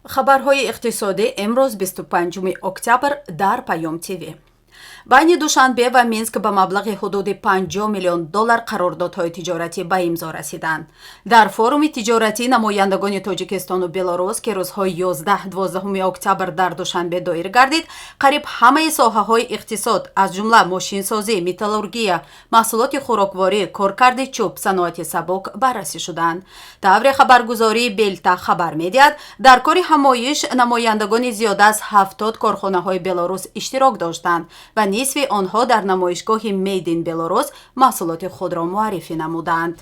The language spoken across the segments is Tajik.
Хабарҳои иқтисодӣ имрӯз, 25 октябр, дар Паём ТВ. Байни Душанбе ва Минск ба маблағи ҳудуди 50 миллион доллар қарордодҳои тиҷоратӣ ба имзо расиданд. Дар форуми тиҷоратӣ намояндагони Тоҷикистону Беларус, ки рӯзҳои 11-12 октябр дар Душанбе доир гардид, қариб ҳамаи соҳаҳои иқтисод, аз ҷумла мошинсозӣ, металлургия, маҳсулоти хӯрокворӣ, коркарди чӯб, саноати сабук баррасӣ шуданд. Тавре хабаргузории Белта хабар медиҳад, дар кори ҳамоиш намояндагони зиёда аз 70 корхонаҳои Беларус иштирок доштанд ва нисфи онҳо дар намоишгоҳи Made in Belarus маҳсулоти худро муаррифӣ намуданд.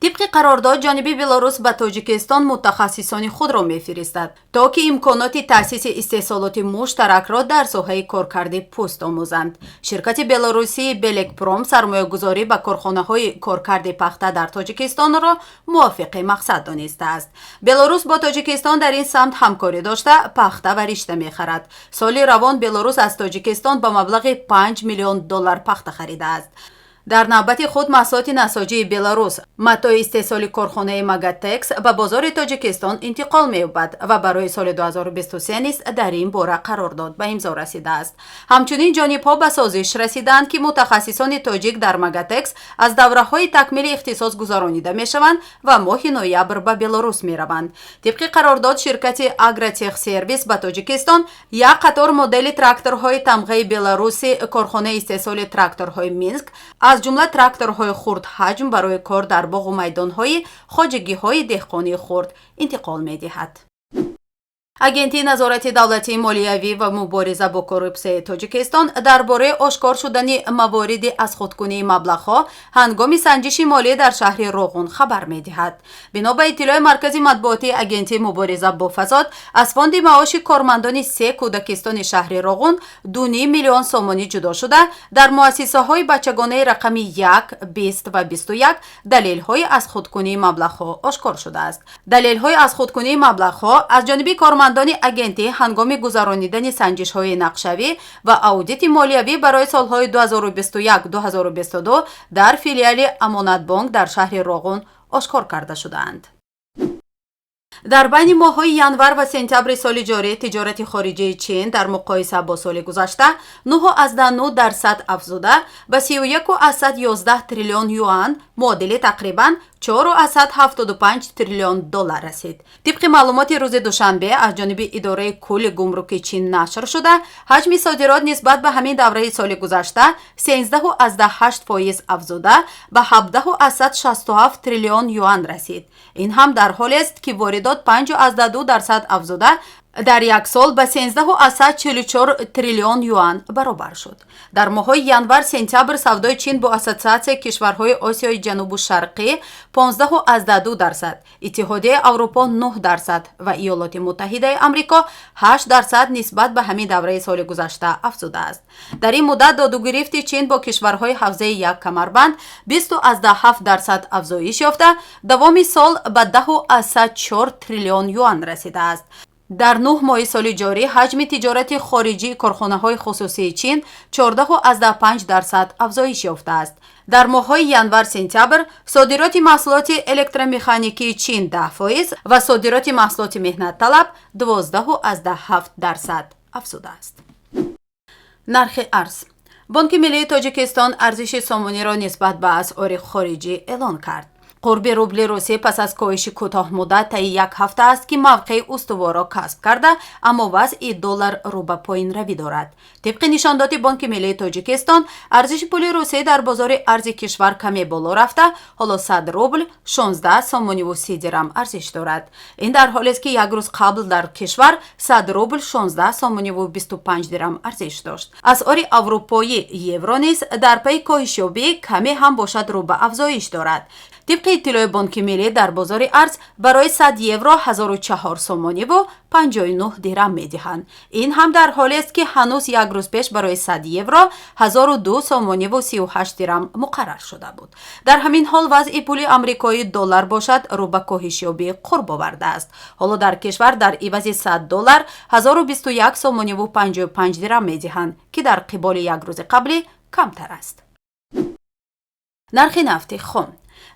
Тибқи қарордод, ҷониби Беларус ба Тоҷикистон мутахассисони худро мефиристад, то ки имконоти таъсиси истеҳсолоти муштаракро дар соҳаи коркарди пӯст омӯзанд. Ширкати беларусии Белекпром сармоягузорӣ ба корхонаҳои коркарди пахта дар Тоҷикистонро мувофиқи мақсад донистааст. Беларус бо Тоҷикистон дар ин самт ҳамкорӣ дошта, пахта ва ришта мехарад. Соли равон Беларус аз Тоҷикистон ба маблағи 5 миллион доллар пахта харидааст. Дар навбати худ, маҳсулоти насоҷии Беларус, матои истеҳсоли корхонаи Магатекс ба бозори Тоҷикистон интиқол меёбад ва барои соли 2023 низ дар ин бора қарордод ба имзо расидааст. Ҳамчунин, ҷонибҳо ба созиш расиданд, ки мутахассисони тоҷик дар Магатекс аз давраҳои такмили ихтисос гузаронида мешаванд ва моҳи ноябр ба Беларус мераванд. Тибқи қарордод, ширкати Агротехсервис ба Тоҷикистон як қатор модели тракторҳои тамғаи беларуси корхонаи истеҳсоли тракторҳои Минск, аз ҷумла тракторҳои хурдҳаҷм барои кор дар боғу майдонҳои хоҷагиҳои деҳқонии хурд интиқол медиҳад. Агентии назорати давлатии молиявӣ ва мубориза бо коррупсияи Тоҷикистон дар бораи ошкор шудани мавориди азхудкунии маблағҳо ҳангоми санҷиши молӣ дар шаҳри Роғун хабар медиҳад. Бино ба иттилои маркази матбуотии Агентии мубориза бо фасод, аз фонди маоши кормандони се кӯдакистони шаҳри Роғун 2,5 миллион сомонӣ ҷудо шуда, дар муассисаҳои бачагонаи рақами 1, 20 ва 21 далелҳои азхудкунии маблағҳо ошкор шудааст. Далелҳои азхудкунии маблағҳо аз ҷониби кормандони агентӣ ҳангоми гузаронидани санҷишҳои нақшавӣ ва аудити молиявӣ барои солҳои 2021-2022 дар филиали Амонатбонк дар шаҳри Роғун ошкор карда шудаанд. Дар байни моҳҳои январ ва сентябри соли ҷорӣ тиҷорати хориҷии Чин дар муқоиса бо соли гузашта 9,9% афзуда, ба 31,11 триллион юан, муодили тақрибан 4,75 триллион доллар расид. Тибқи маълумоти рӯзи душанбе аз ҷониби Идораи кулли гумруки Чин нашр шуда, ҳаҷми содирот нисбат ба ҳамин давраи соли гузашта 13,8% афзуда, ба 17,67 триллион юан расид. Ин ҳам дар ҳолест, ки воридот 5,2% афзуда, дар як сол ба 13,44 триллион юан баробар шуд. Дар моҳҳои январ сентябр савдои Чин бо Ассотсиатсияи кишварҳои Осиёи Ҷанубу Шарқӣ 15,2%, Иттиҳодияи Аврупо 9% ва Иёлоти Муттаҳидаи Амрико 8% нисбат ба ҳамин давраи соли гузашта афзудааст. Дар ин муддат додугирифти Чин бо кишварҳои ҳавзаи як камарбанд 20,7% афзоиш ёфта, давоми сол ба 10,4 триллион юан расидааст. Дар 9 моҳи соли ҷорӣ ҳаҷми тиҷорати хориҷии корхонаҳои хусусии Чин 14,5% афзоиш ёфтааст. Дар моҳҳои январ-сентябр содироти маҳсулоти электромеханикии Чин 10% ва содироти маҳсулоти меҳнатталаб 12,7% афзудааст. Нархи арз. Бонки миллии Тоҷикистон арзиши сомониро нисбат ба асъори хориҷӣ эълон кард. Қурби рубли русӣ пас аз коҳиши кӯтоҳмуддат таи як ҳафта аст, ки мавқеи устуворро касб карда, аммо вазъи доллар рӯ ба поинравӣ дорад. Тибқи нишондоди Бонки миллии Тоҷикистон, арзиши пули русӣ дар бозори арзи кишвар каме боло рафта, ҳоло 100 рубл 16 сомониву 30 дирам арзиш дорад. Ин дар ҳолест, ки як рӯз қабл дар кишвар 100 рубл 16 сомониву 25 дирам арзиш дошт. Асъори аврупоӣ, евро низ дар пайи коҳишёбӣ каме ҳам бошад, рӯ ба афзоиш дорад. Тибқи иттилои Бонки миллӣ, дар бозори арз барои 100 евро 1004 сомониву 59 дирам медиҳанд. Ин ҳам дар ҳолест, ки ҳанӯз як рӯз пеш барои 100 евро 1002 сомониву 38 дирам муқаррар шуда буд. Дар ҳамин ҳол, вазъи пули амрикоӣ доллар бошад, рӯ ба коҳишёбии қурб овардааст. Ҳоло дар кишвар дар ивази 100 доллар 1021 сомониву 55 дирам медиҳанд, ки дар қиболи як рӯзи қаблӣ камтар аст. Нархи нафти хом.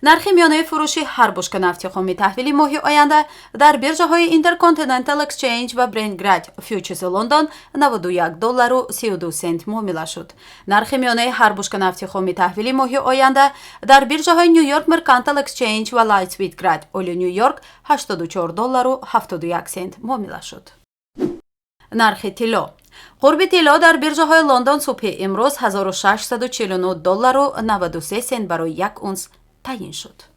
Нархи миёнаи фурӯши ҳар бушка нафти хоми таҳвили моҳи оянда дар биржаҳои Intercontinental Exchange ва Brent Grade Futures Лондон 91 доллару 32 сент муомила шуд. Нархи миёнаи ҳар бушка нафти хоми таҳвили моҳи оянда дар биржаҳои New York Mercantile Exchange ва Light Sweet Crude Oil Нью Йорк 84 доллару 71 сент муомила шуд. Нархи тилло. Қурби тилло дар биржаҳои Лондон субҳи имрӯз 1649 доллару 93 сент барои як унс таъйин шуд.